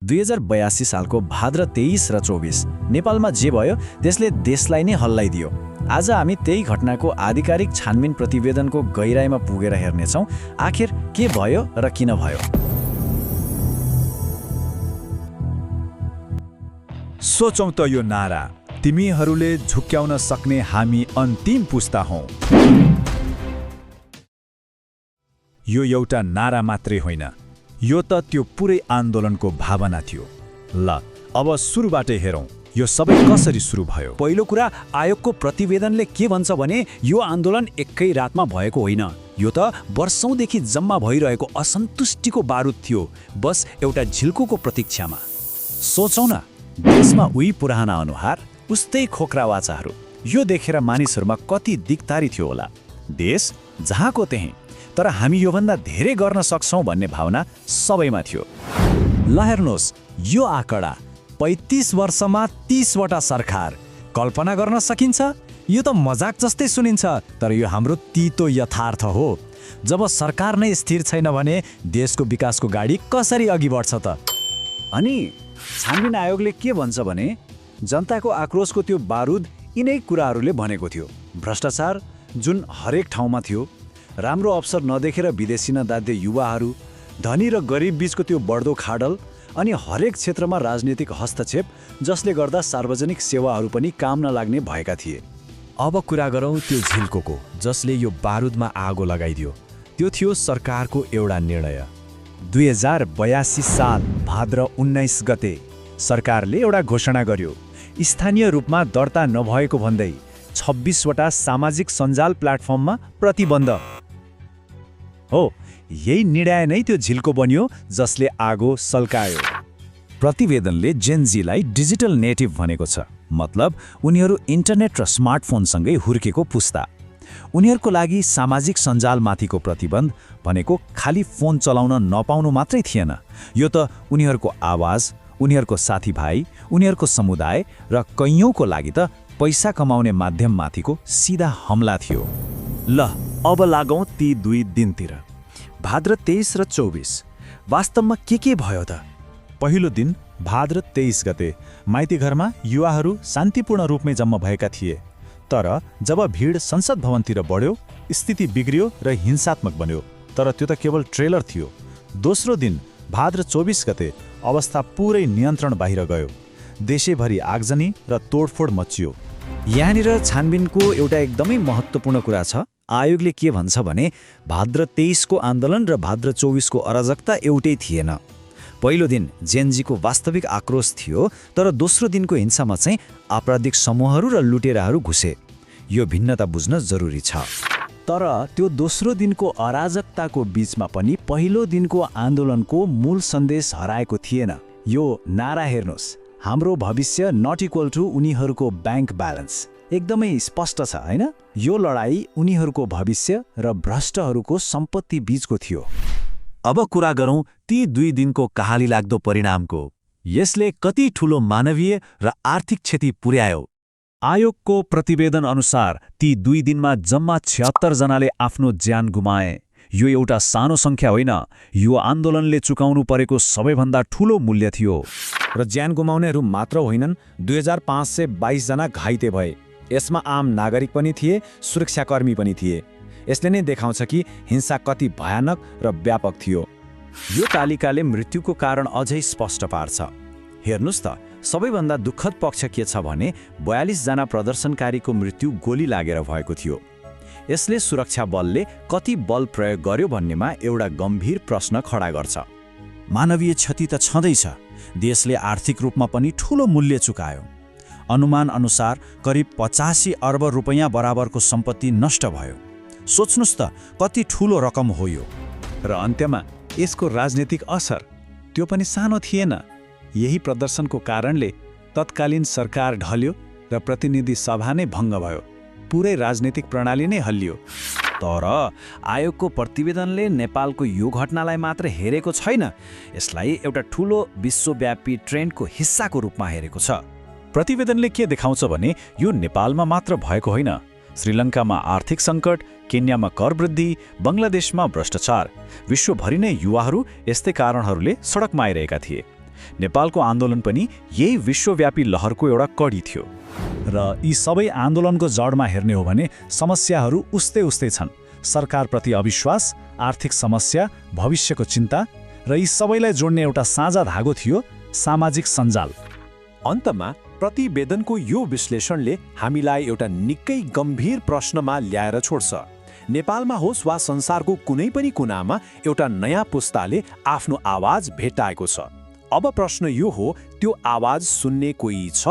2082 सालको भाद्र 23 र 24 नेपालमा जे भयो त्यसले देशलाई नै हल्लाइदियो। आज हामी त्यही घटनाको आधिकारिक छानबिन प्रतिवेदनको गहिराइमा पुगेर हेर्नेछौँ आखिर के भयो र किन भयो। सोचौं त यो नारा, तिमीहरूले झुक्क्याउन सक्ने हामी अन्तिम पुस्ता हौं। यो एउटा नारा मात्रै होइन, यो त त्यो पुरै आन्दोलनको भावना थियो। ल अब सुरुबाटै हेरौं, यो सबै कसरी सुरु भयो। पहिलो कुरा, आयोगको प्रतिवेदनले के भन्छ भने यो आन्दोलन एकै रातमा भएको होइन। यो त वर्षौंदेखि जम्मा भइरहेको असन्तुष्टिको बारुद थियो, बस एउटा झिल्कोको प्रतीक्षामा। सोचौं न, देशमा उही पुराना अनुहार, उस्तै खोक्रा वाचाहरू। यो देखेर मानिसहरूमा कति दिक्तारी थियो होला। देश जहाँको त्यही, तर हामी योभन्दा धेरै गर्न सक्छौं भन्ने भावना सबैमा थियो। ल हेर्नुहोस्, यो आँकडा 35 वर्षमा 30 वटा सरकार। कल्पना गर्न सकिन्छ? यो त मजाक जस्तै सुनिन्छ, तर यो हाम्रो तितो यथार्थ हो। जब सरकार नै स्थिर छैन भने देशको विकासको गाडी कसरी अघि बढ्छ त? अनि छानबिन आयोगले के भन्छ भने जनताको आक्रोशको त्यो बारुद यिनै कुराहरूले भनेको थियो। भ्रष्टाचार जुन हरेक ठाउँमा थियो, राम्रो अवसर नदेखेर विदेशी नदाद्य युवाहरू, धनी र गरिब बीचको त्यो बढ्दो खाडल, अनि हरेक क्षेत्रमा राजनीतिक हस्तक्षेप जसले गर्दा सार्वजनिक सेवाहरू पनि काम नलाग्ने भएका थिए। अब कुरा गरौँ त्यो झिल्कोको, जसले यो बारुदमा आगो लगाइदियो। त्यो थियो सरकारको एउटा निर्णय। 2082 साल भाद्र 19 गते सरकारले एउटा घोषणा गर्यो। स्थानीय रूपमा दर्ता नभएको भन्दै 26 वटा सामाजिक सञ्जाल प्लेटफर्ममा प्रतिबन्ध। हो, यही निर्णय नै त्यो झिल्को बन्यो जसले आगो सल्कायो। प्रतिवेदनले जेनजीलाई डिजिटल नेटिभ भनेको छ, मतलब उनीहरू इन्टरनेट र स्मार्टफोनसँगै हुर्केको पुस्ता। उनीहरूको लागि सामाजिक सञ्जालमाथिको प्रतिबन्ध भनेको खाली फोन चलाउन नपाउनु मात्रै थिएन। यो त उनीहरूको आवाज, उनीहरूको साथीभाइ, उनीहरूको समुदाय र कैयौँको लागि त पैसा कमाउने माध्यममाथिको सिधा हमला थियो। ल अब लागौँ ती 2 दिनतिर, भाद्र 23 र 24। वास्तवमा के भयो त? पहिलो दिन भाद्र 23 गते माइतीघरमा युवाहरू शान्तिपूर्ण रूपमै जम्मा भएका थिए। तर जब भिड संसद भवनतिर बढ्यो, स्थिति बिग्रियो र हिंसात्मक बन्यो। तर त्यो त केवल ट्रेलर थियो। दोस्रो दिन भाद्र 24 गते अवस्था पुरै नियन्त्रण बाहिर गयो। देशैभरि आगजनी र तोडफोड मचियो। यहाँनिर छानबिनको एउटा एकदमै महत्त्वपूर्ण कुरा छ। आयोगले के भन्छ भने भाद्र 23 को आन्दोलन र भाद्र 24 को अराजकता एउटै थिएन। पहिलो दिन जेनजीको वास्तविक आक्रोश थियो, तर दोस्रो दिनको हिंसामा चाहिँ आपराधिक समूहहरू र लुटेराहरू घुसे। यो भिन्नता बुझ्न जरुरी छ। तर त्यो दोस्रो दिनको अराजकताको बीचमा पनि पहिलो दिनको आन्दोलनको मूल सन्देश हराएको थिएन। यो नारा हेर्नुहोस्, हाम्रो भविष्य नट इक्वल टु उनीहरूको ब्याङ्क ब्यालेन्स। एकदमै स्पष्ट छ हैन? यो लडाई उनीहरूको भविष्य र भ्रष्टहरूको सम्पत्ति बीचको थियो। अब कुरा गरौँ ती 2 दिनको कहाली लाग्दो परिणामको। यसले कति ठूलो मानवीय र आर्थिक क्षति पुर्यायो। आयोगको प्रतिवेदन अनुसार ती 2 दिनमा जम्मा 76 जनाले आफ्नो ज्यान गुमाए। यो एउटा सानो सङ्ख्या होइन, यो आन्दोलनले चुकाउनु परेको सबैभन्दा ठूलो मूल्य थियो। र ज्यान गुमाउनेहरू मात्र होइनन्, 2522 जना घाइते भए। यसमा आम नागरिक पनि थिए, सुरक्षाकर्मी पनि थिए। यसले नै देखाउँछ कि हिंसा कति भयानक र व्यापक थियो। यो तालिकाले मृत्युको कारण अझै स्पष्ट पार्छ। हेर्नुस् त, सबैभन्दा दुःखद पक्ष के छ भने 42 जना प्रदर्शनकारीको मृत्यु गोली लागेर भएको थियो। यसले सुरक्षा बलले कति बल प्रयोग गर्यो भन्नेमा एउटा गम्भीर प्रश्न खडा गर्छ। मानवीय क्षति त छँदैछ, देशले आर्थिक रूपमा पनि ठूलो मूल्य चुकायो। अनुमान अनुसार करिब 85 अर्ब रुपैयाँ बराबरको सम्पत्ति नष्ट भयो। सोच्नुस् त कति ठूलो रकम हो यो। र अन्त्यमा यसको राजनीतिक असर त्यो पनि सानो थिएन। यही प्रदर्शनको कारणले तत्कालीन सरकार ढल्यो र प्रतिनिधि सभा नै भङ्ग भयो। पुरै राजनीतिक प्रणाली नै हल्लियो। तर आयोगको प्रतिवेदनले नेपालको यो घटनालाई मात्र हेरेको छैन, यसलाई एउटा ठूलो विश्वव्यापी ट्रेन्डको हिस्साको रूपमा हेरेको छ। प्रतिवेदनले के देखाउँछ भने यो नेपालमा मात्र भएको होइन। श्रीलङ्कामा आर्थिक सङ्कट, केन्यामा कर वृद्धि, बङ्गलादेशमा भ्रष्टाचार, विश्वभरि नै युवाहरू यस्तै कारणहरूले सडकमा आइरहेका थिए। नेपालको आन्दोलन पनि यही विश्वव्यापी लहरको एउटा कडी थियो। र यी सबै आन्दोलनको जडमा हेर्ने हो भने समस्याहरू उस्तै उस्तै छन्। सरकारप्रति अविश्वास, आर्थिक समस्या, भविष्यको चिन्ता र यी सबैलाई जोड्ने एउटा साझा धागो थियो सामाजिक सञ्जाल। अन्तमा प्रतिवेदनको यो विश्लेषणले हामीलाई एउटा निकै गम्भीर प्रश्नमा ल्याएर छोड्छ। नेपालमा होस् वा संसारको कुनै पनि कुनामा एउटा नयाँ पुस्ताले आफ्नो आवाज भेट्टाएको छ। अब प्रश्न यो हो, त्यो आवाज सुन्ने कोही छ?